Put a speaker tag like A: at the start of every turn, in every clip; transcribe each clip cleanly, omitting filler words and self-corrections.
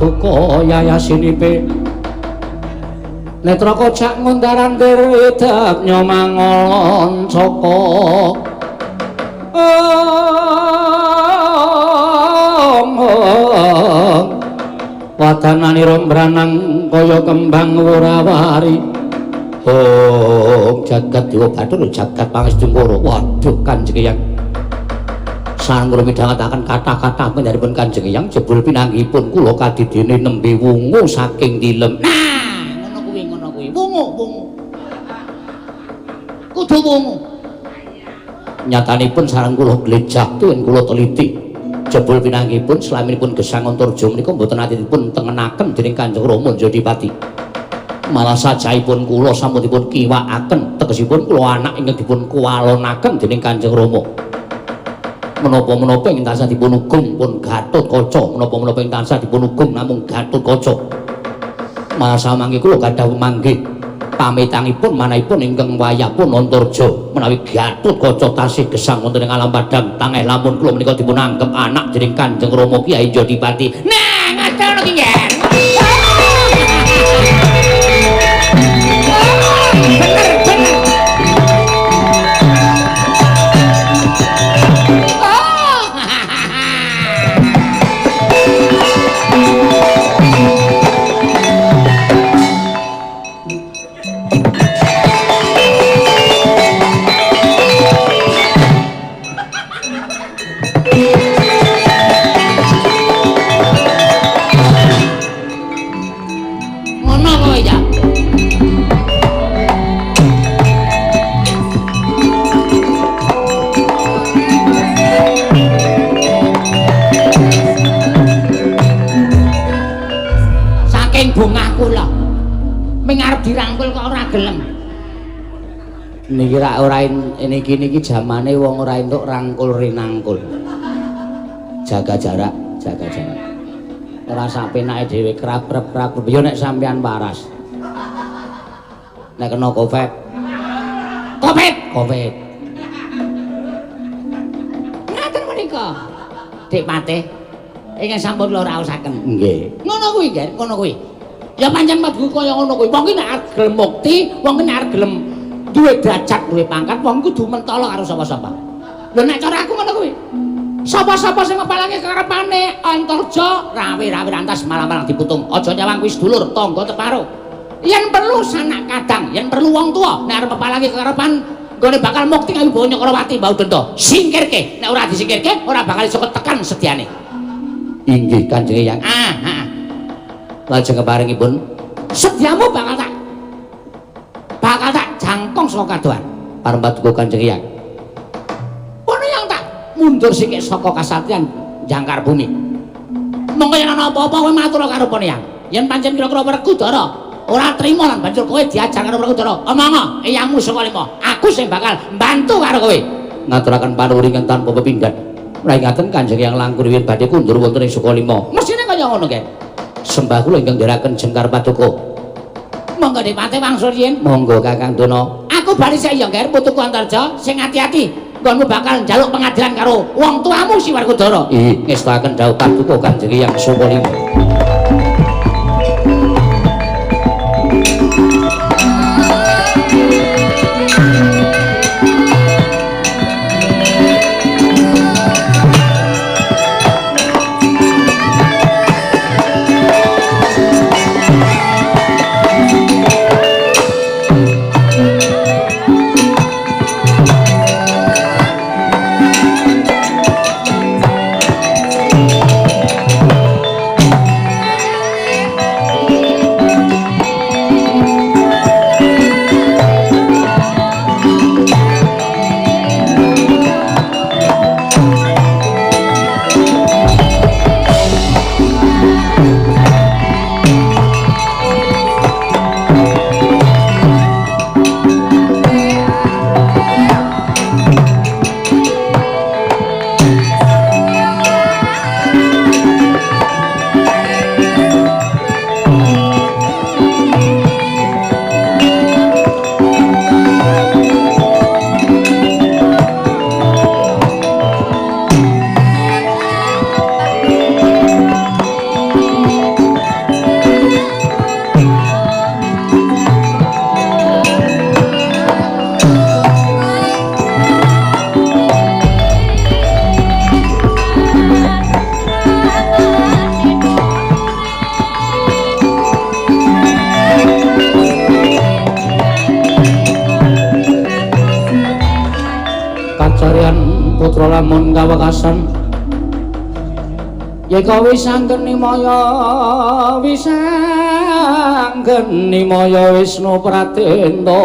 A: paduka yayasinipe netra kocak ngundarandir wedap nyomangon caka. Wadananira mbranang kaya kembang wurawari. Oh, jagat Dewa Bathara jagat Pangestungkara. Waduh Kanjeng Eyang. Sareng kula midhangetaken kathah-kathah panjenenganipun Kanjeng Eyang jebul pinanggihipun kula kadidene nembe wungu saking tilem.
B: Nah, ngono kuwi, ngono kuwi. Wungu, wungu. Kudu wungu.
A: Nyatanipun sareng kula glejah tuwin kula teliti. Jebul pinanggihipun slaminipun gesang Antarja menika mboten nate dipun tengenaken dening Kanjeng Rama Jodipati. Malah sajaipun kula sampun dipun kiwakaken, tegesipun kula anak ingkang dipun kuwalonaken dening Kanjeng Rama. Menapa-menapa ingkang tansah dipun ugung pun Gatotkaca, menapa-menapa ingkang tansah dipun ugung namung Gatotkaca. Malah samangke kula gadah manggih pamitangipun manahipun ingkang wayahpun Antarja menawi Gatotkaca tasih gesang wonten ing alam padang tangeh lamun kula menika dipun anggep anak dening Kanjeng Rama Kyai Jodipati.
B: Nah, ngono ki nggih. Bener, bener. Oh. Ngono kowe ya. Saking bungah kula. Ming arep dirangkul kok ora gelem.
A: Niki rak ora niki niki jamane wong ora entuk rangkul rinangkul. Jaga jarak, jaga jarak. Ora sak penake dhewe kraprep-kraprep ya nek sampean waras. Nek kena Covid.
B: Covid,
A: Covid.
B: Ngaten menika. Dik Patih ingkang sampun kula raosaken.
A: Nggih.
B: Ngono kuwi, Ger, ngono kuwi. Ya pancen mlebu kaya ngono kuwi. Wong ki nek arep gelem mukti, wong ki nek arep gelem duwe derajat, duwe pangkat, wong kudu mentala karo sapa-sapa. Lho nek cara aku ngono kuwi. Sapa-sapa sing ngepalake karepane Antarja rawe-rawe rantas malah-malah diputung. Aja nyawang kuwi sedulur, tangga teparo. Yen perlu sanak kadang, yen perlu wong tuwa nek arep ngepalake karepan nggone bakal mukti kaya Bonya Karawati Mbah Denda. Singkirke, nek ora disingkirke ora bakal iso ketekan sediane.
A: Inggih Kanjeng Eyang.
B: Ah, ah.
A: Lajeng keparingipun
B: sediamu bakal tak jangkung saka kadohan.
A: Pareng paduka Kanjeng Eyang.
B: Pono yang tak mundur sikik saka kasatriyan jangkar bumi. Monggo yen ana apa-apa kowe matur karo Pono Yang. Yen pancen kira-kira Werkudara ora trima lan banjur kowe diajar karo Werkudara, omongo eyangmu saka lima. Aku sing bakal mbantu karo kowe.
A: Ngaturaken panuwun ingkang tanpa pepindhan. Menawi ngaten Kanjeng Eyang langkung wiwit badhe kundur wonten ing Sukalima.
B: Mesine kaya ngono, Ken.
A: Sembah kula ingkang ndherekaken jengkar paduka.
B: Monggo Dipate wangsul yen.
A: Monggo Kakang Dana.
B: Aku bali sik ya, Ger, putuku Antarja sing ati-ati. Nggonmu bakal njaluk pengadilan karo wong tuamu si Werkudara.
A: Ih, ngestakaken dawuh paduka Kanjeng Eyang Sukalima. Carian putra lamun kawekasan yeka wisanggeni maya wisanggeni maya Wisnu Pratenta.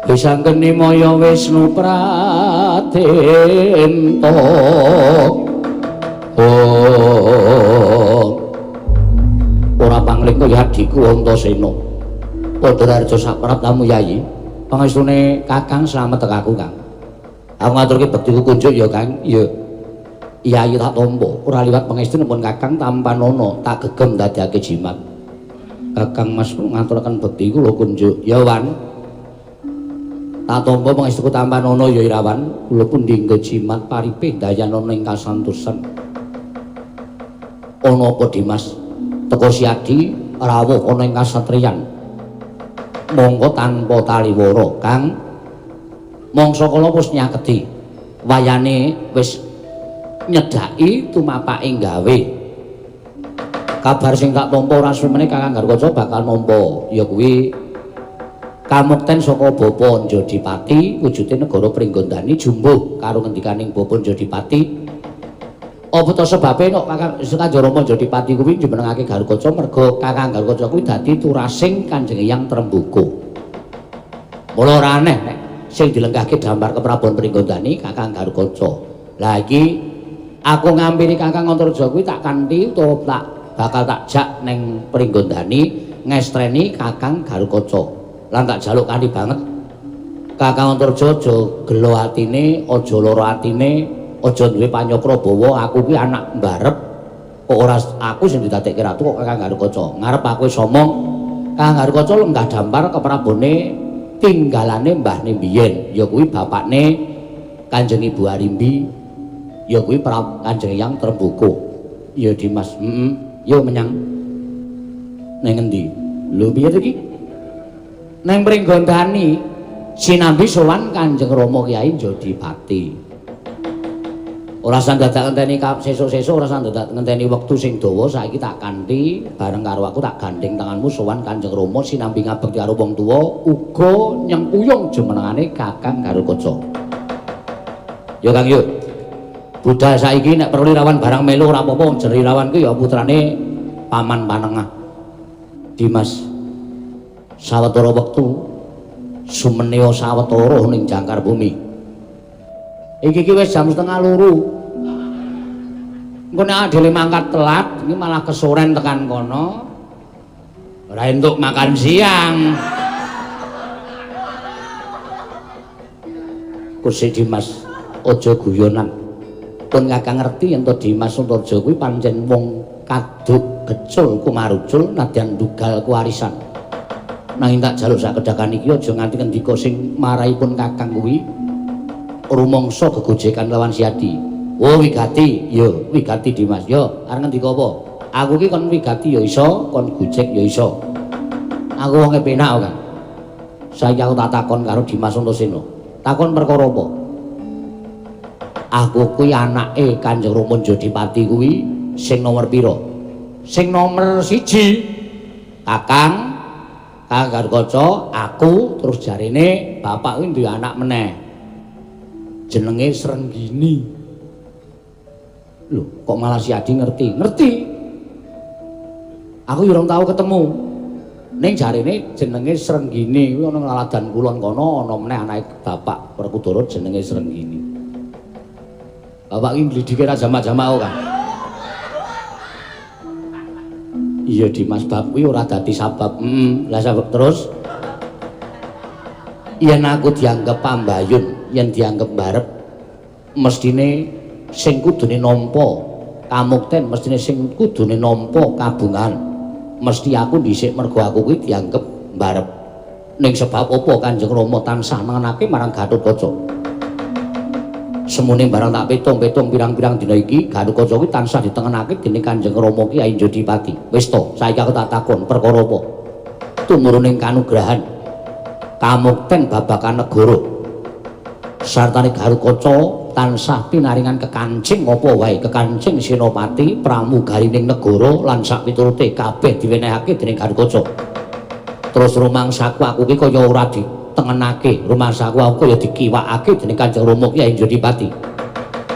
A: Wisanggeni maya Wisnu Pratenta. Ora pangling kaya adhiku Antasena. Padha raja sapraptamu Yayi. Pangestune Kakang slamet tekaku, Kang. Aku ngaturke bektiku kunjuk ya, Kang. Ya. Yayi tak tampa, ora liwat pangestunipun Kakang tampanana tak gegem dadekake jimat. Kakang Mas ngaturaken bekti kula kunjuk. Ya, Wan. Tak tampa pangestuku tampanana ya Irawan, kula pundi nggo jimat paripih dayanana ing kasantosan. Ana apa Dimas? Teka Siadi rawuh ana ing kasatriyan. Monggo tanpa taliwara, Kang. Mangsa kala wis nyaketi. Wayane wis nyedhaki tumapake gawe. Kabar sing tak tampa ora suwe meneh Kakang Garkaca bakal nampa ya kuwi kamukten saka Bapa Njodipati wujude negara Pringgondani jumbuh karo ngendikaning Bapa Njodipati. Apa ta sebabe nek Kakang Kanjeng Rama Njodipati kuwi jumenengake Garkaca merga Kakang Garkaca kuwi dadi turasing Kanjeng Hyang Tremboko. Mula ora aneh nek sing dilenggahke damar keprabon Pringgondani Kakang Garkaca. Lah iki aku ngampiri Kakang Antarja kuwi tak kanthi utawa tak bakal tak jak ning Pringgondani ngestreni Kakang Garkaca. Lan tak jaluk kanthi banget Kakang Antarja aja gelo atine, aja lara atine, aja duwe panyokra bawa aku kuwi anak mbarep kok ora aku sing didadekke ratu kok Kakang Garkaca. Ngarep aku wis omong Kakang Garkaca lenggah dampar keprabone tinggalane mbahne biyen ya kuwi bapakne Kanjeng Ibu Arimbi ya kuwi Kanjeng Hyang Tremboko. Ya Dimas, heeh. Yo menyang ning endi? Lho piye iki? Neng Pringgondani sinambi sowan Kanjeng Rama Kyai Njodipati. Ora usah dadak ngenteni sesuk-sesuk, ora usah dadak ngenteni wektu sing dawa, saiki tak kanthi bareng karo aku tak gandeng tanganmu sowan Kanjeng Rama sinambi ngabekti karo wong tuwa uga nyengkuyung jumenengane Kakang Garkaca. Yo Kang yo. Budal saiki nek perlu Irawan barang melu ora apa-apa, wong jeneng Irawan ku ya putrane Paman Panengah. Dimas sawetara wektu sumenea sawetara ning jangkar bumi. Iki ki wis jam 1:30. Engko nek adele mangkat telat, iki malah kesoren tekan kono. Ora entuk makan siang. Gusti Dimas, aja guyonan. Pun Kakang ngerti yen to Dimas Antarja kuwi pancen wong kaduk gecul kumarucul nadyan ndugal kuwarisan. Nanging tak jaluk sakedhakan iki aja nganti ngendika sing maraipun Kakang kuwi rumangsa gegojekan lawan Siadi. Oh wigati, ya wigati Dimas. Yo arep ngendika apa? Aku ki kon wigati ya iso, kon gojek ya iso. Aku wonge penak kok, Kang. Saiki aku tak takon karo Dimas Antasena. Takon perkara apa? Aku kuwi anake Kanjeng Rama Njodipati kuwi sing nomor pira? Sing nomor 1. Kakang Kakang Garkaca, aku terus jarene bapak kuwi duwe anak meneh. Jenenge Srenggini. Lho, kok malah si Adi ngerti? Ngerti. Aku ya ora tau ketemu. Ning jarene jenenge Srenggini kuwi ana Laladan Kulon kono ana meneh anake bapak Werkudara jenenge Srenggini. Bapak iki nglidike ra jamak-jamak kok, Kang. Iya Dimas, bab kuwi ora dadi sabab. Heeh, lah sabab terus yen aku dianggep pambayun, yen dianggep mbarep mestine sing kudune nampa kamukten, mestine sing kudune nampa kabungan. Mesti aku dhisik mergo aku kuwi dianggep mbarep. Ning sebab apa Kanjeng Rama tansah nengenake marang Gatotkaca? Semune barang tak pitung-pitung pirang-pirang dina iki Gatotkaca kuwi tansah ditengenake dening Kanjeng Rama Kyai Njodipati. Wis to, saiki aku tak takon perkara apa? Tumurune kanugrahan kamukten babagan negara. Sartane Garukaca tansah pinaringan kekancing apa wae, kekancing senopati, pramugarining negara lan sakpiturute kabeh diwenehake dening Garukaca. Terus rumangsaku aku ki kaya ora ditengenake, rumangsaku aku kaya dikiwakake dening Kanjeng Rama Kyai Jodipati.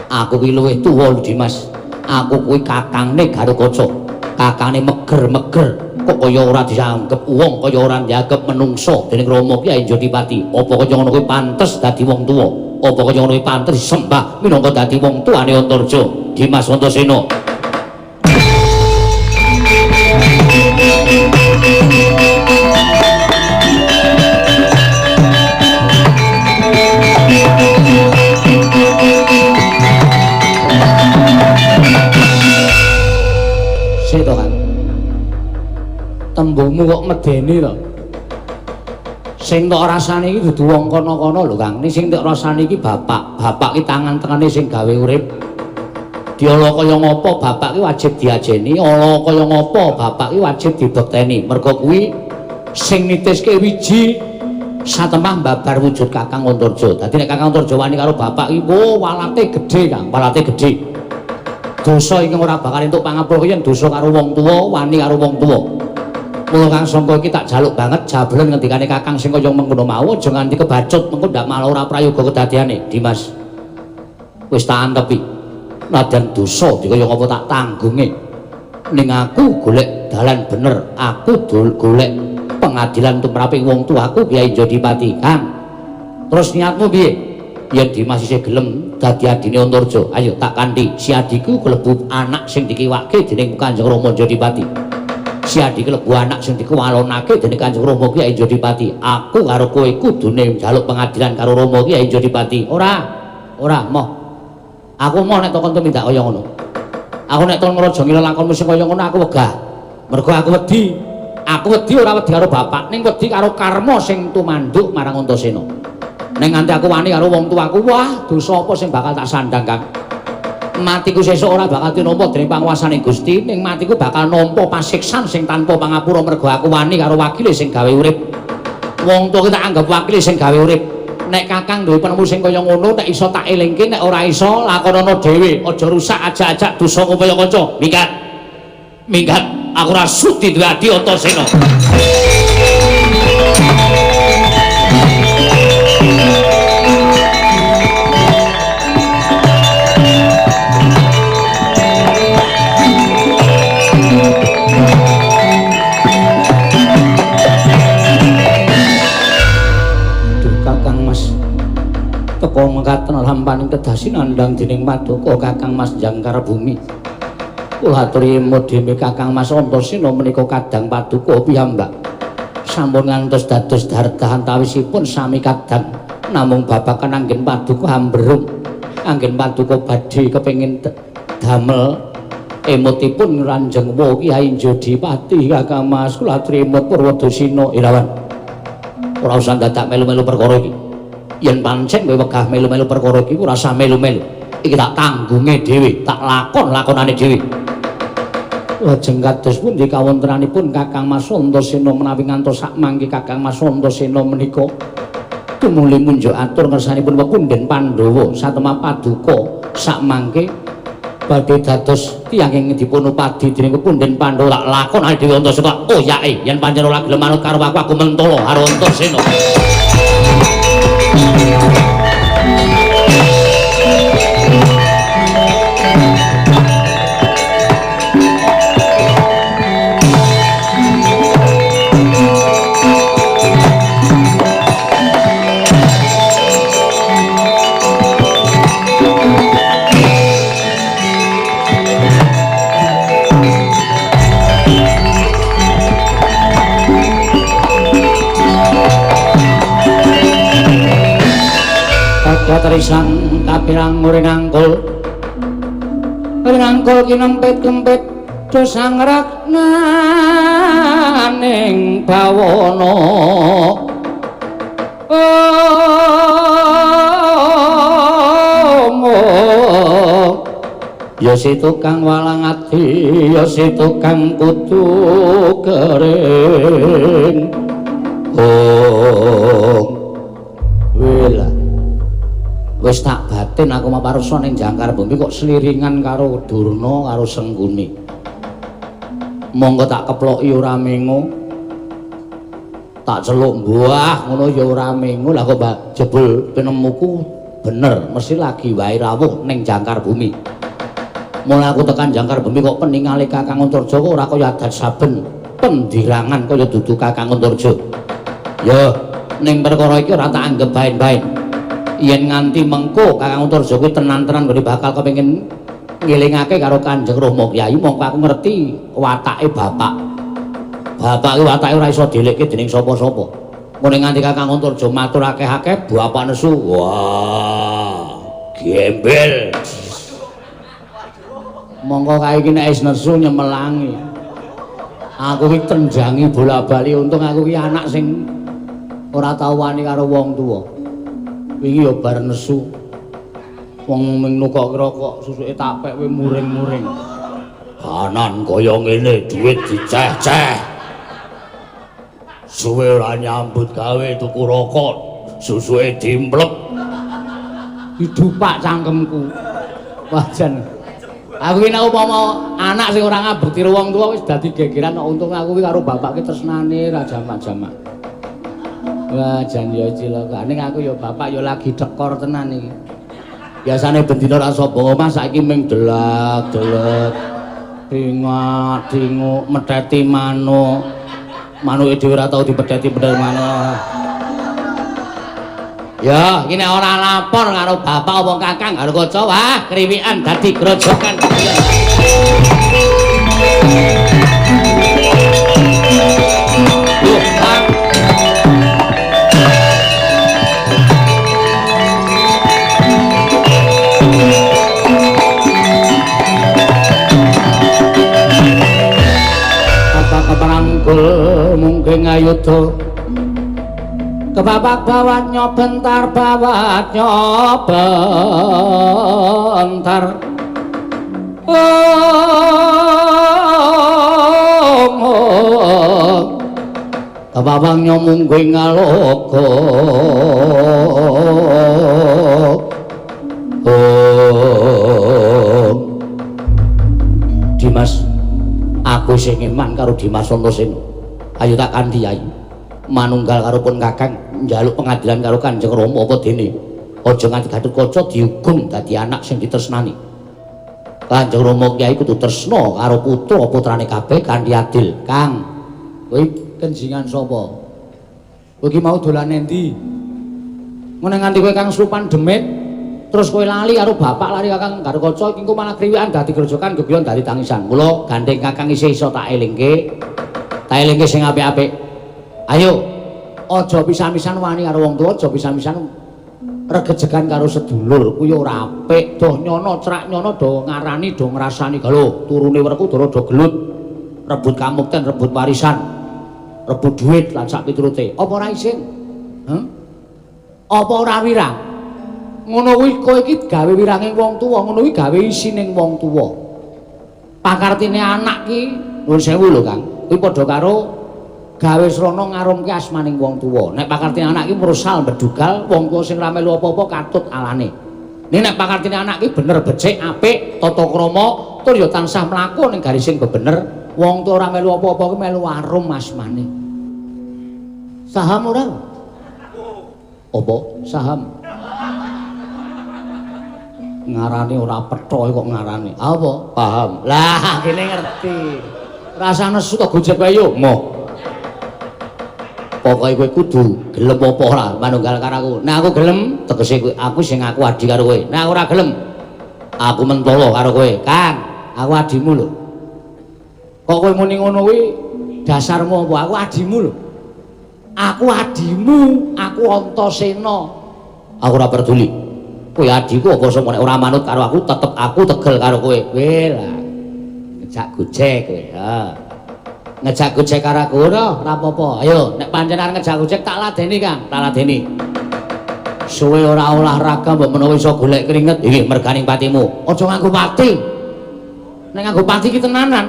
A: Aku ki luwih tuwa Dimas. Aku kuwi kakangne Garukaca. Kakane meger-meger kok kaya ora dianggep wong, kaya ora dianggep menungso dening Rama Kyai Jodipati. Apa kaya ngono kuwi pantes dadi wong tuwa? Apa kaya ngono kuwi pantes disembah minangka dadi wong tuane Antarja? Dimas Antasena. Sik to, Kang. Tembungmu kok medeni to? Sing tok rasane iki dudu wong kono-kono lho, Kang. Ning sing tok rasane iki bapak. Bapak ki tangan tengene sing gawe urip. Diala kaya ngopo bapak ki wajib diajeni, ala kaya ngopo bapak ki wajib dibekteni. Mergo kuwi sing nitiske wiji satemah babar wujud Kakang Antarja. Dadi nek Kakang Antarja wani karo bapak ki, wo walate gedhe, Kang, walate gedhe. Dosa ingkang ora bakal entuk pangapura yen dosa karo wong tuwa, wani karo wong tuwa. Mula Kang Sangka iki tak jaluk banget jablen ngendikane Kakang sing kaya mengkono mau aja nganti kebacut mengko ndak malah ora prayoga kedadiane. Dimas. Wis tak antepi. Nadyan dosa dikaya ngapa tak tanggunge. Ning aku golek dalan bener, aku golek pengadilan tumraping wong tuaku Kyai Jodipati. Kang. Terus niatmu piye? Yen Dimas isih gelem dadi adine Antarja, ayo tak kanthi. Si adhiku klebu anak sing dikiwake dening Kanjeng Rama Jodipati. Si adhi klebu anak sing dikuwalonake dening Kanjeng Rama Kyai Jodipati. Aku karo kowe kudune njaluk pengadilan karo Rama Kyai Jodipati. Ora, ora moh. Aku moh nek tokon tumindak kaya ngono. Aku nek ton ngrajangi lelakonmu sing kaya ngono aku wegah. Mergo aku wedi. Aku wedi ora wedi karo bapak, ning wedi karo karma sing tumanduk marang Antasena. Ning nganti aku wani karo wong tuaku, wah, dosa apa sing bakal tak sandang, Kang? Matiku sesuk ora bakal tinampa dening panguwasane Gusti, ning matiku bakal nampa pasiksan sing tanpa pangapura mergo aku wani karo wakile sing gawe urip. Wong tuwa ki tak anggap wakile sing gawe urip. Nek Kakang duwe penemu sing kaya ngono, nek iso tak elingke, nek ora iso lakonono dhewe, aja rusak ajak-ajak dosa kaya kanca. Minggat. Minggat, aku ora sudi duwe adi Antasena. Teka mekaten lampaning kedasi nandhang dening paduka Kakang Mas Jangkar Bumi. Kula aturi mudhime Kakang Mas Antasena menika kadang paduka piyambak. Sampun ngantos dados dardah antawisipun sami kadang namung babagan anggen paduka ambrung. Anggen paduka badhe kepengin damel emotipun Ranjeng Wa Kyai Jodipati. Kakang Mas kula aturi emot Purwadasina. Irawan. Ora usah dadak melu-melu perkara iki. Yen pancen kowe wegah melu-melu perkara iki ora usah melu-melu. Iki tak tanggunge dhewe, tak lakon-lakonane dhewe. Lajeng kados pundi kawontenanipun Kakang Mas Antasena menawi ngantos sak mangke Kakang Mas Antasena menika tumuli munjuk atur ngersanipun pepundhen Pandhawa satemah paduka sak mangke badhe dados tiyang ing dipun upadi dening pepundhen Pandhawa tak lakonane dhewe Antasena. Oh yae, yen pancen ora gelem manut karo aku, aku mentolo karo Antasena. Katerisan kapirang rinangkul rinangkul kinempit-kempit dosa ngraknaning bawana. Om ya si tukang walang ati, ya si tukang kudu kering. Oh wela. Wis tak batin aku maparsa ning jangkar bumi kok sliringan karo Durna karo Sengkuni. Monggo tak keploki ora mengo. Tak celuk mbuah ngono ya ora mengo. Lah kok jebul penemuku bener mesti lagi wae rawuh ning jangkar bumi. Mulai aku tekan jangkar bumi kok peningale Kakang Antarja kok ora kaya adat saben pendirangan kaya dudu Kakang Antarja. Ya ning perkara iki ora tak anggep baen-baen. Yen nganti mengko Kakang Antarja kuwi tenan-tenan nggone bakal kepengin ngelingake karo Kanjeng Rama Kyai, mongko aku ngerti watake bapak. Bapak ki watake ora iso dielekke dening sapa-sapa. Mune nganti Kakang Antarja matur akeh-akeh, bapak nesu. Wah, gembel. Mongko kae iki nek wis nesu nyemelangi. Aku ki tenjangi bola-bali, untung aku ki anak sing ora tau wani karo wong tuwa. Wingi ya bar nesu. Wong ming nukok rokok susuke tapek kowe muring-muring. Kanan kaya ngene dhuwit diceh-ceh. Suwe ora nyambut gawe tuku rokok, susuke dimplek.
B: Hidupak cangkemku. Wah jan. Aku iki nek upama anak sing ora ngabekti wong tuwa wis dadi gegeran kok untung aku iki karo bapak ki tresnane ra jamak-jamak. Wah jan ya cilaka. Ning aku ya bapak ya lagi tekor tenan iki.
A: Biasane bendina ora sapa omah saiki ming delek-delek. Dingak-dinguk metheti manuk. Manuke dhewe ora tau dipetheti-petheti manuk. Ya, iki nek ora lapor karo bapak apa kakang karo kaca, wah kriwikan dadi grojokan. Loh, Kang. Kapanggul mungkin ngayuda kebapak bawat nyobentar bawat nyobentar oh, kebapak nyomungguing ngaloka oh. Dimas, aku sing iman karo Dimas Antasena. Ayo tak kanthi ayo. Manunggal karo pun kakang njaluk pengadilan karo Kanjeng Rama apa dene. Aja nganti Gatotkaca dihukum dadi anak sing ditresnani. Kanjeng Rama Kyai kudu tresna karo putra putrane kabeh kanthi adil. Kang,
B: kowe kenjingan sapa? Kowe iki mau dolan endi? Ngene nganti kowe kang slupan demit terus kowe lali karo bapak lali kakang Gatotkaca iki engko malah kriwikan dadi grojokan geguyon dadi tangisan.
A: Mula gandeng kakang isih iso tak elingke. Tak elingke sing apik-apik. Ayo,
B: aja pisan-pisan wani karo wong tuwa, aja pisan-pisan regejegan karo sedulur. Kuwi ora apik. Doh nyono, crak nyono do ngarani, do ngrasani.
A: Lho, turune Werkudara do gelut. Rebut kamukten, rebut warisan, rebut duit lan sak piturute.
B: Apa ora isin? Heh? Apa ora wirang? Ngono kuwi kowe iki gawe wiranging wong tuwa, ngono kuwi gawe isining wong tuwa. Pakartine anak ki
A: nuwun sewu lho, Kang. Kuwi padha karo gawe srana ngarumke asmaning wong tuwa. Nek pakartine anak ki mrusal mbedugal, wong tuwa sing ra melu apa-apa katut alane. Ning nek pakartine anak ki bener becik, apik, tata krama, tur ya tansah mlaku ning garising bebener,
B: wong tuwa ora melu apa-apa ki melu arum asmane. Saham ora?
A: Apa?
B: Saham.
A: Ngarani ora petho kok ngarani. Apa? Paham.
B: Lah, kene ngerti. Rasa nesu to gojek wae yo.
A: Moh. Pokoke kowe kudu gelem apa ora manunggal karo aku. Nek aku gelem, tegese kowe aku sing ngaku adi karo kowe. Nek aku ora gelem, aku mentolo karo kowe. Kang,
B: aku adimu lho. Kok kowe muni ngono kuwi dasarmu apa? Aku adimu lho. Aku adimu, aku Antasena.
A: Aku ora peduli. Kowe adiku apa sapa nek ora manut karo aku, tetep aku tegel karo kowe. Kowe lah ngejak gojek kowe. Ha. Ngejak gojek karo aku ora apa-apa. Ayo nek pancen arep ngejak gojek tak ladeni, Kang, tak ladeni. Suwe ora olahraga mbok menawa iso golek keringet iki merganing patimu.
B: Aja nganggo pati. Nek nganggo pati iki tenanan.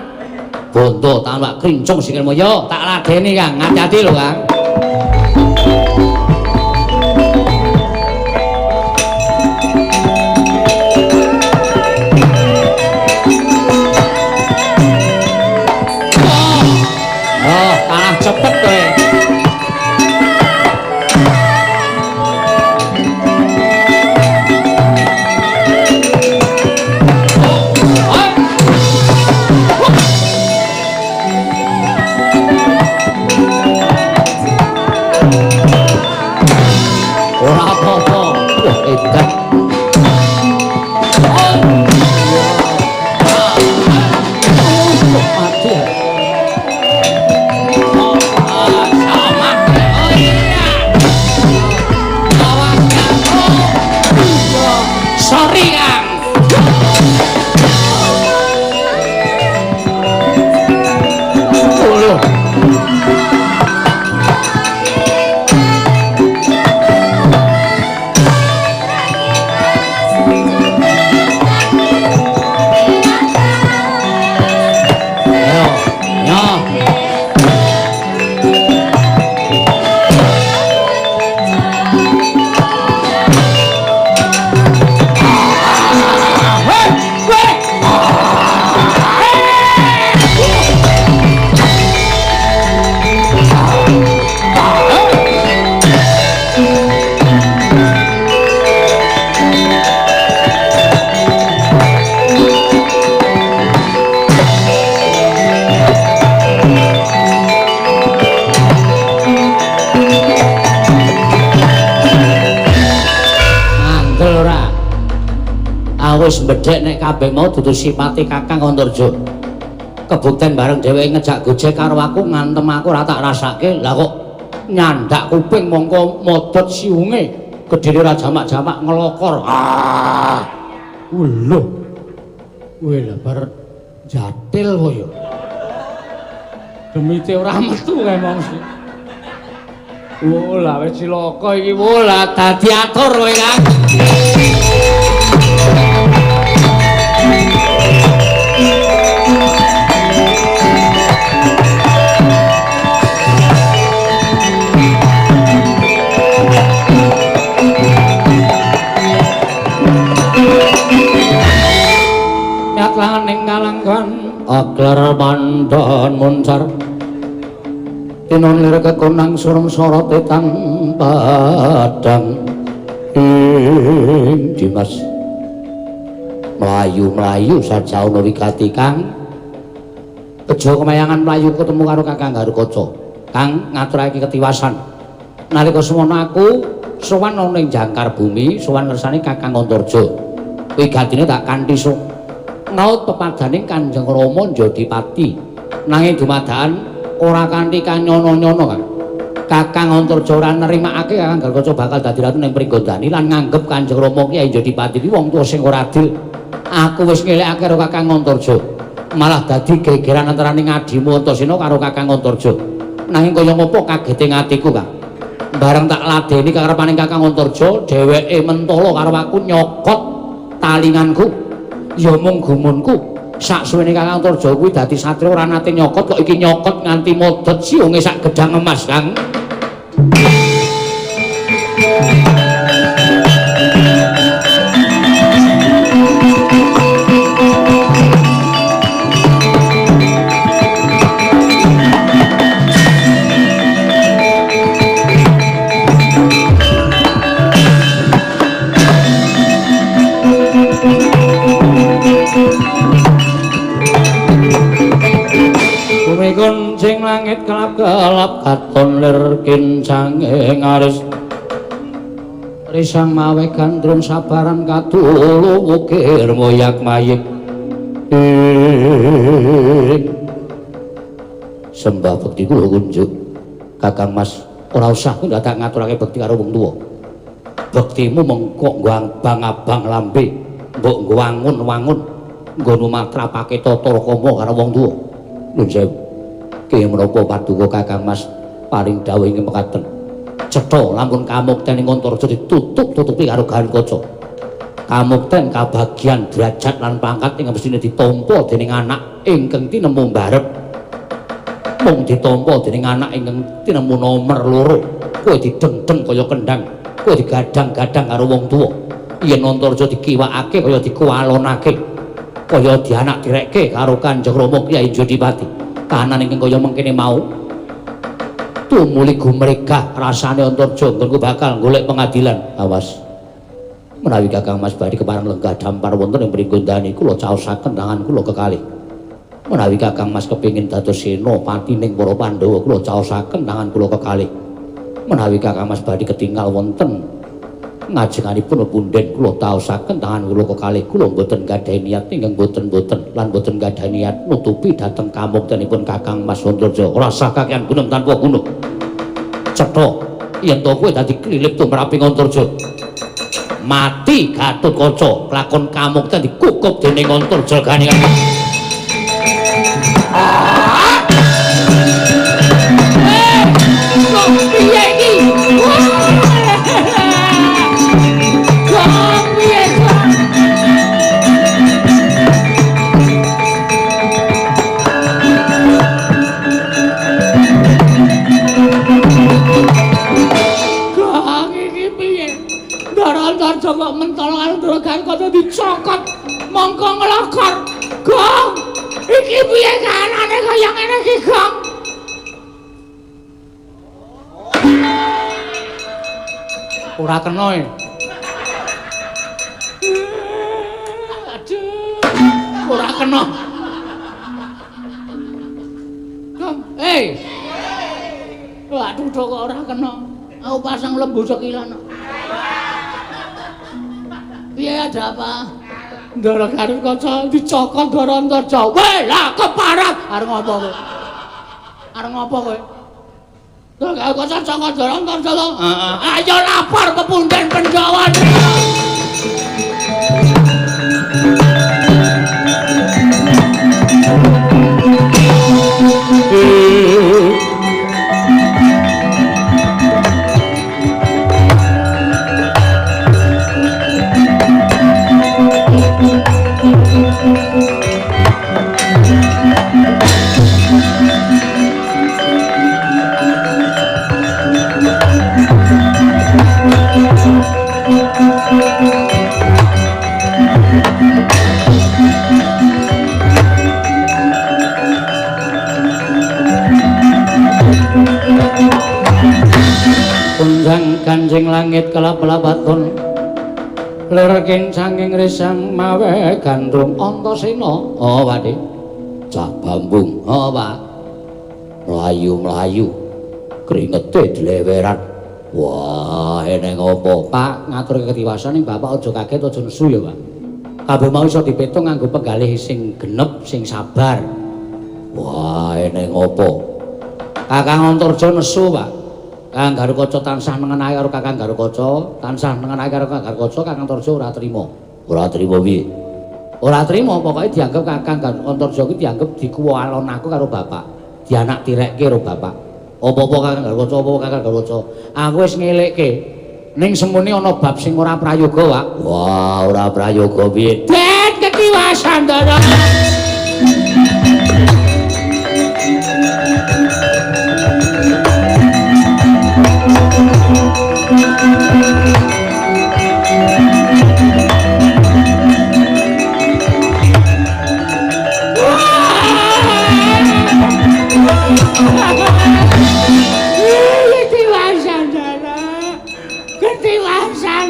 A: Bondo tak wak krincung sikilmu. Yo tak ladeni, Kang. Hati-hati lho, Kang.
B: Mari Kang. Lho. Ayo, yo. Ngandel ora? Wis mbedhek nek kabeh mau dudu sipate Kakang Antarja. Kebukten bareng dheweke ngejak gojek karo aku ngantem aku ora tak rasake. Lah kok nyandak kuping mongko modot siunge gedene ora jamak-jamak ngelokor. Ah. Lho. Kowe lha bar jatil kowe ya. Demite ora metu kae mongso. Wo lah wis cilaka iki. Wo lah dadi atur kowe Kang. Nyatlangan ing kalanggan aglar pandhan muncar tinon lir kekonang surem sorote tang padang ing Dimas mlayu-mlayu sajaono wigati Kang. Bejo kemayangan mlayu ketemu karo Kakang Garukaca. Kang ngaturake ketiwasan. Nalika semono aku sowan ana ing jangkar bumi, sowan ngersane Kakang Antarja. Wigatine tak kanthi ngaut pepadaning Kanjeng Rama Njodipati. Nanging dumadakan ora kanthi kanyono-nyono Kang. Kakang Antarja ora nerimakake Kakang Garukaca bakal dadi ratu ning Pringgondani lan nganggep Kanjeng Rama Kyai Njodipati kuwi wong tuwa sing ora adil. Aku wis ngelekake karo Kakang Antarja. Malah dadi gegeran antarane Ngadimu Antasena karo Kakang Antarja. Nanging kaya ngopo kagete atiku Kang. Bareng tak ladeni karepaning Kakang Antarja, dheweke mentala karo aku nyokot talinganku. Ya mung gumunku, saksuwene Kakang Antarja kuwi dadi satria ora nate nyokot kok iki nyokot nganti modot siunge sak gedang emas Kang. Bumi kuncing langit kelap-kelap katon lir kincange ngaris risang mawe gandrung sabaran kadulu ukir moyak mayik. Sembah bekti kula kunjuk Kakang Mas, ora usah ku dadak ngaturake bekti karo wong tuwa. Bektimu mengko nggo abang-abang lambe, mbok nggo wangun-wangun nggo matrapake tata krama karo wong tuwa. Nuwun sewu. Ki menapa paduka Kakang Mas paring dawuh ing mekaten. Cetha lamun kamukten ing Antarja ditutup-tutupi karo Garukaca. Kamukten kabagian derajat lan pangkat ing mestine ditampa dening anak ingkang tinemu mbarep. Mung ditampa dening anak ingkang tinemu nomer loro. Kowe didengdeng kaya kendhang, kowe digadang-gadang karo wong tuwa. Yen Antarja dikiwakake kaya dikuwalonake. Kaya dianak direkke karo Kanjeng Rama Kyai Jodipati. Kahanan ingkang kaya mengkene mau tumuli gumregah rasane Antarja nggonku bakal golek pengadilan. Awas. Menawi Kakang Mas badhe kepareng lenggah dampar wonten ing Pringgondani kula caosaken tangan kula kekalih. Menawi Kakang Mas kepingin dados senopati ning para Pandhawa kula caosaken tangan kula kekalih. Menawi Kakang Mas badhe ketinggal wonten ngajenganipun punden kula taosaken tangan kula kekalih. Kula mboten gadhahi niat ingkang boten-boten lan mboten gadhahi niat nutupi dhateng kamuktenipun Kakang Mas Antarja. Ora sah kakean gunung tanpa gunung. Cetha yen to kowe dadi klilip tumraping Antarja.
A: Mati Gatotkaca lakon kamukten dikukup dening Antarja Ganingan.
B: Kok piye iki? Kok piye kok? Kok iki piye? Ndara Antarja kok mentol karo Ndara Gatotkaca dicokot mongko nglokor. Gong, iki piye kahanane kaya ngene iki, Gong?
A: Ora kena e.
B: Aduh, ora kena. Gong, eh. Waduh, kok ora kena. Aku pasang lembu sekilan. Piye ada apa? Ndara Gatotkaca dicokot Ndara Antarja. Weh, lah keparat. Arep ngopo kowe? Arep ngopo kowe? Ndara Gatotkaca cokot Ndara Antarja to? Heeh. Ayo lapor pepunden Pandhawa.
A: Kunjang kanjeng langit kelap-lapaton lir kincanging risang mawe gandrung Antasena. Oh, Pakde. Cah bambung. Oh, Pak. Mlayu-mlayu kringete dleweran. Wah, eneng apa, Pak? Ngatur ketiwasan ning bapak aja kaget aja nesu ya, Pak. Kabeh mau iso dipetung nganggo penggalih sing genep, sing sabar. Wah, eneng apa? Kakang Antarja nesu, Pak. Kakang Gatotkaca tansah nengenake karo Kakang Gatotkaca, tansah nengenake karo Kakang Gatotkaca, Kakang Antarja ora trima. Ora trima piye? Ora trima, pokoke dianggep Kakang Antarja kuwi dianggep dikuwalon aku karo bapak. Dianak tirekke karo bapak. Apa-apa Kakang Gatotkaca, apa-apa Kakang Gatotkaca. Aku wis ngelekke. Ning semene ana bab sing ora prayoga, Pak. Wah, ora prayoga piye?
B: Den ketiwasan, Ndara. Ketiwasan, Ndara. Ketiwasan.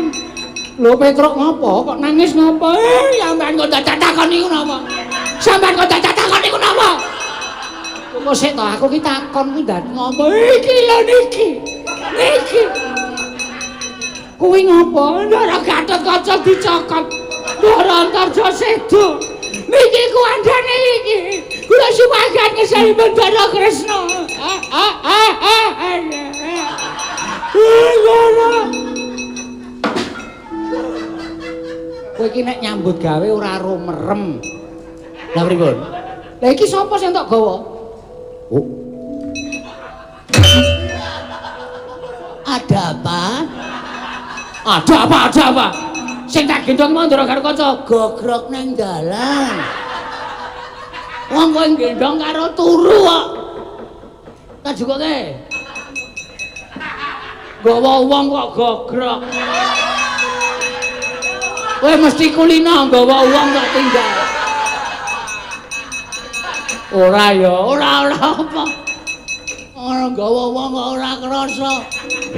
B: Lho Petruk ngopo? Kok nangis ngopo? Sampeyan kok dadak takon niku napa? Sampeyan kok dadak takon niku napa? Kok sik to aku ki takon kuwi ndak ngopo? Iki lho niki. Niki. Kuwi ngopo? Ndara Gatotkaca dicokot. Ndara Antarja sedo. Niki kuwandane iki. Kula supagan ngesanipun Ndara Kresna. Ndara.
A: Kowe iki nek nyambut gawe ora ro merem. Lah pripun?
B: Lah iki sapa sing tok gawa?
A: Oh.
B: Ada apa? Ada apa? Ada apa? Sing tak gendong mau Ndara Gatotkaca gogrok nang dalan. Wong kowe gendong karo turu kok. Tak jukoke. Gawa wong kok gogrok. Kowe mesti kulino nggawa wong kok tinggal. Ora ya, ora ora apa. Ora nggawa wong kok ora krasa.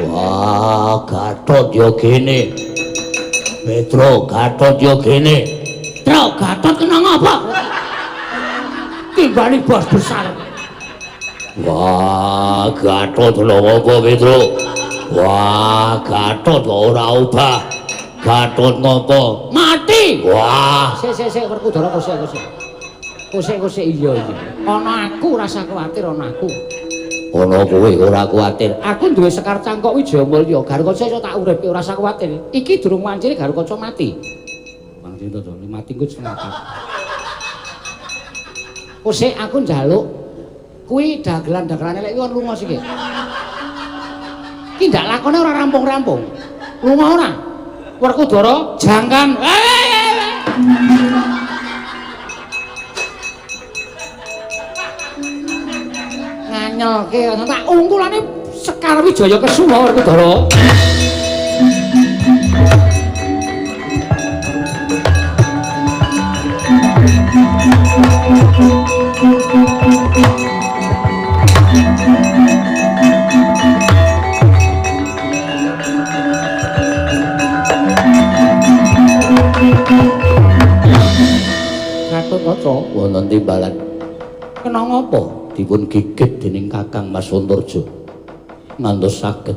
A: Wah, Gatot yo gene. Petro, Gatot yo gene.
B: Tro, Gatot kena ngapa? Timbali bos besar.
A: Wah, Gatot lho apa Petro? Wah, Gatot kok ora obah. Gatot ngopo?
B: Mati.
A: Wah.
B: Sik sik sik Werkudara kosek kosek. Kosek kosek iya iya. Ana aku rasa kuwatir ana aku.
A: Ana kowe ora kuwatir.
B: Aku duwe Sekar Cangkok Wijayamulya, Garukaca iso tak uripke ora usah kuwatir. Iki durung wancine Garukaca mati. Bang Cinta to, mati engko setengah. Kosek aku njaluk kuwi dagelan-dagelane lek kuwi lunga sik. Iki ndak lakone ora rampung-rampung. Lunga ora? Werkudara jangkan. Nganyelke tak ungkulane Sekar Wijaya Kesuma Werkudara.
A: Gatotkaca wonten timbalan. Kena ngapa dipun gigit dening Kakang Mas Antarja? Ngantos saged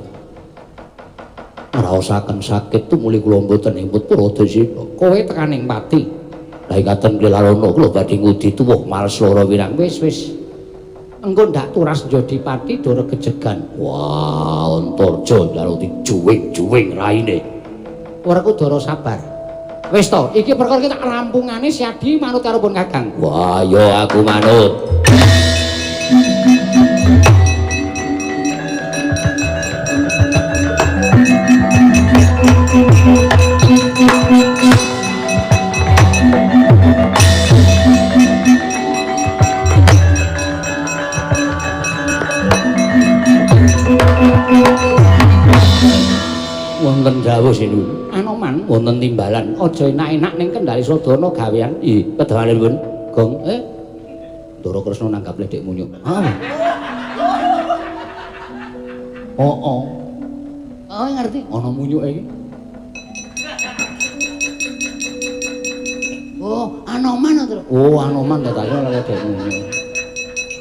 A: ngraosaken sakit tumuli kula mboten imut Purwadasena.
B: Kowe tekaning pati.
A: Lah ikaten klilarana kula badhe ngudi tuwuh males lara wirang.
B: Wis wis. Engko ndak turas njodi pati dora gejegan.
A: Wah, Antarja njaluk dijuwing-juwing raine.
B: Werkudara sabar. Wis to, iki perkara kita rampungane Siadi manut karo pun Kakang.
A: Wah, ya aku manut. Wonten dawuh sinuwun.
B: Anoman
A: wonten timbalan.
B: Aja enak-enak ning Kendali Sadana gawean.
A: Ih, pedhawanipun Gong. Ndara Kresna nanggap ledhek munyuk. Ah. Oh, oh.
B: Oh, ngerti.
A: Ana munyuke iki.
B: Oh, Anoman to.
A: Oh, Anoman to ta ora ledhek munyuk.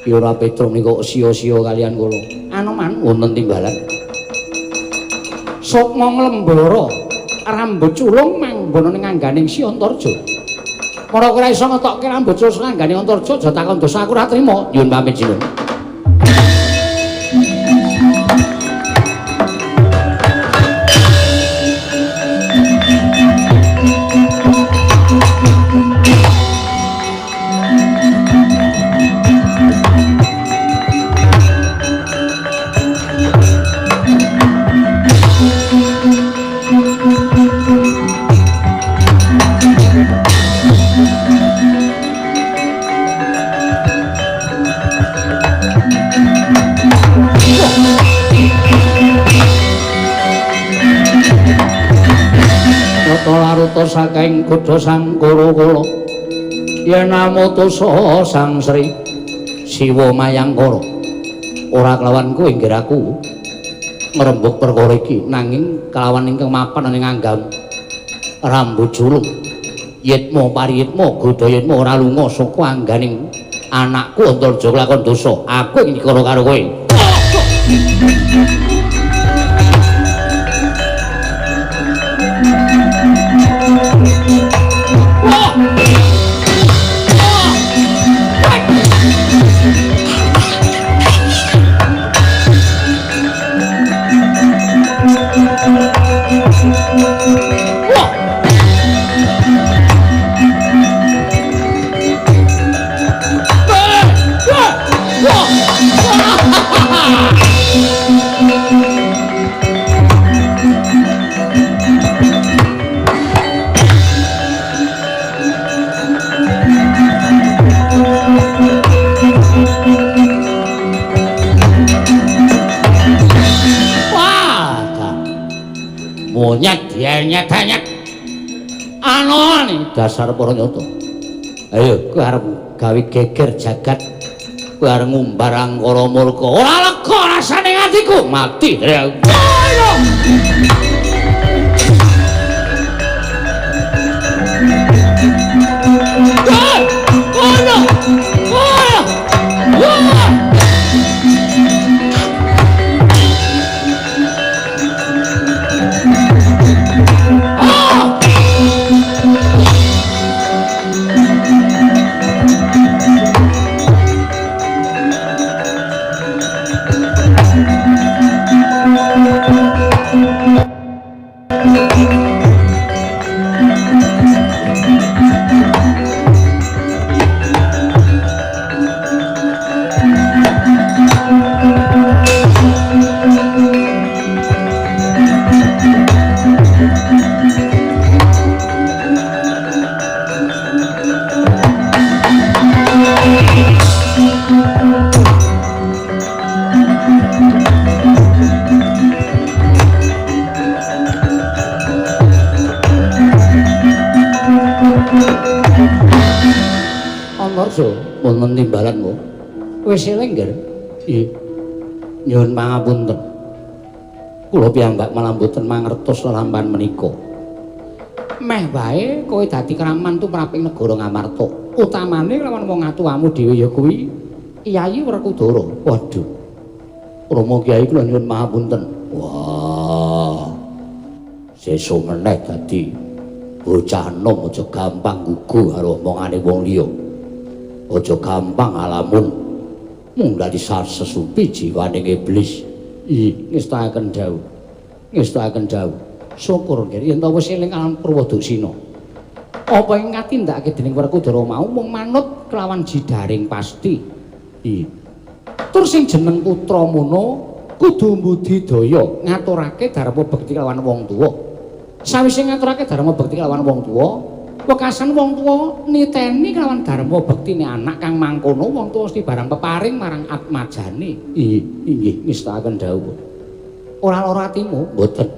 A: Ki ora Petruk niku sia-sia kalian kula.
B: Anoman
A: wonten timbalan.
B: Sukma nglembara rambut culung manggono ning angganing Si Antarja. Mara ora iso ngetokke rambut culung saka anggane Antarja, aja takon dosa aku ora trima.
A: Nyuwun pamit sinuwun. Laruta saking godha Sangkara kala yen amutusa Sang Sri Siwa Mayangkara ora kelawan kowe inggih aku ngrembug perkara iki nanging kelawan ingkang mapan ing anggam rambut julung yitma pariyitma godha yitma ora lunga saka angganing anakku Antarja lakon dosa aku ing nyikara karo kowe. Monyet dienyet-enyet. Anone dasar para nyata. Ayo kowe arep gawe geger jagat. Kowe arep ngumbar angkara murka. Ora lega rasane atiku. Mati. Ayo. Antarja wonten timbalan kok. Wis eling, Nger? Nggih. Nyuwun pangapunten. Kula piyambak malah mboten mangertos lelampahan menika. Meh wae kowe dadi kraman tumraping negara Ngamarta. Utamane lawan wong atuwamu dhewe ya kuwi Kyai Werkudara. Waduh. Rama Kyai, kula nyuwun pangapunten. Wah. Sesuk meneh dadi bocah enom aja gampang gugu karo omongane wong liya. Aja gampang alamun. Mung dadi sesupi jiwane iblis. Ih, ngestakaken dawuh. Ngestakaken dawuh. Syukur, Nger, yen ta wis eling kalawan Purwoduksina. Apa ing katindakake dening Werkudara mau mung manut kelawan jidaring pasti. Ih. Tur sing jeneng putra mono kudu mbudidaya ngaturake dharma bekti kelawan wong tuwa. Sawise ngaturake dharma bekti kelawan wong tuwa, wekasan wong tuwa niteni kelawan dharma bektine anak kang mangkono wong tuwa mesti barang peparing marang atmajane. Ih, inggih ngestakaken dawuh. Ora lara atimu? Mboten.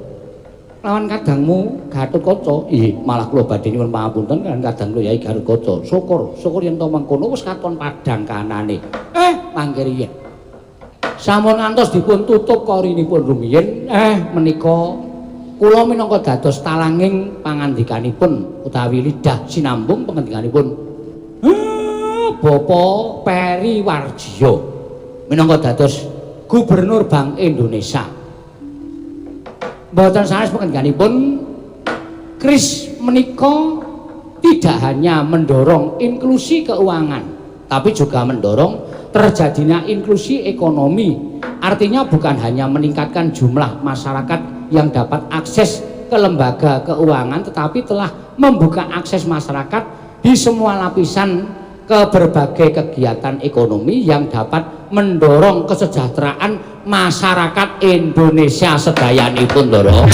A: Lawan kadangmu Gatotkaca? Ih, malah kula badhe nyuwun pangapunten kaliyan kadang kula, Yai Gatotkaca. Syukur, syukur yen to mangkono wis katon padhang kanane. Eh, mangke riyen. Sampun ngantos dipun tutup korinipun rumiyin. Eh, menika kula minangka dados talanging pangandikanipun utawi lidah sinambung pangandikanipun Bapak Peri Warjiyo minangka dados Gubernur Bank Indonesia. Mboten sanes pangandikanipun KRIS menika tidak hanya mendorong inklusi keuangan, tapi juga mendorong terjadinya inklusi ekonomi. Artinya bukan hanya meningkatkan jumlah masyarakat yang dapat akses ke lembaga keuangan, tetapi telah membuka akses masyarakat di semua lapisan ke berbagai kegiatan ekonomi yang dapat mendorong kesejahteraan masyarakat Indonesia sedayanipun, Ndara.